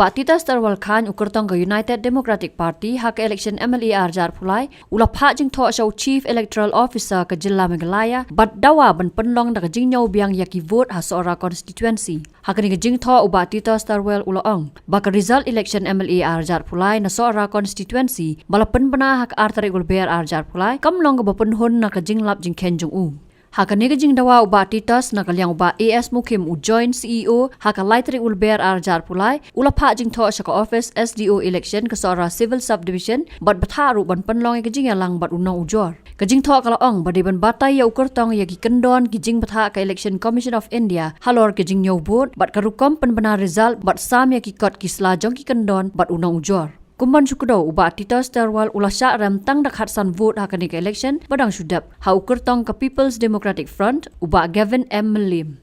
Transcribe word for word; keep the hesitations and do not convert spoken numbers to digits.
Bah Titus Terwal Chyne, u kyrtong ka United Democratic Party ha ka election M L A arhajar arphew lai, u la phah jingthoh sha u Chief Electoral Officer ka jylla Meghalaya bad dawa ban pynlong da ka jingñiew biang ïa ki vote ha Sohra constituency. Ha kane ka jingthoh, u Bah Titus Terwal u la ong ba ka result election M L A arhajar arphew lai na Sohra constituency ba la pynbna ha ka ar tarik u Lber arhajar arphew lai kam long kaba pynhun na ka jinglap jingkheiñ jong u. Ha kane ka jingdawa, u Bah Titus, na ka liang u Bah A S Mukhim, u Joint C E O, ha ka lai tarik u Lber arhajar arphew lai, u la phah jingthoh sha ka office S D O election ka Sohra Civil Subdivision bad bthah ruh ban pynlong ïa ka jingïalang bad u nongujor. Ka jingthoh ka la ong ba dei ban batai ïa u kyrtong ïa ki kyndon ki jingbthah ka Election Commission of India halor ka jingñiew vote bad ka rukom pynbna result bad sam ïa ki kot ki sla jong ki kyndon bad u nongujor. Kum ban shu kdew, u Bah Titus Terwal u la shah rem tang da khatsan vote ha kane ka election ba dang shu dep, ha u kyrtong ka People's Democratic Front, u Bah Gavin M Mylliem.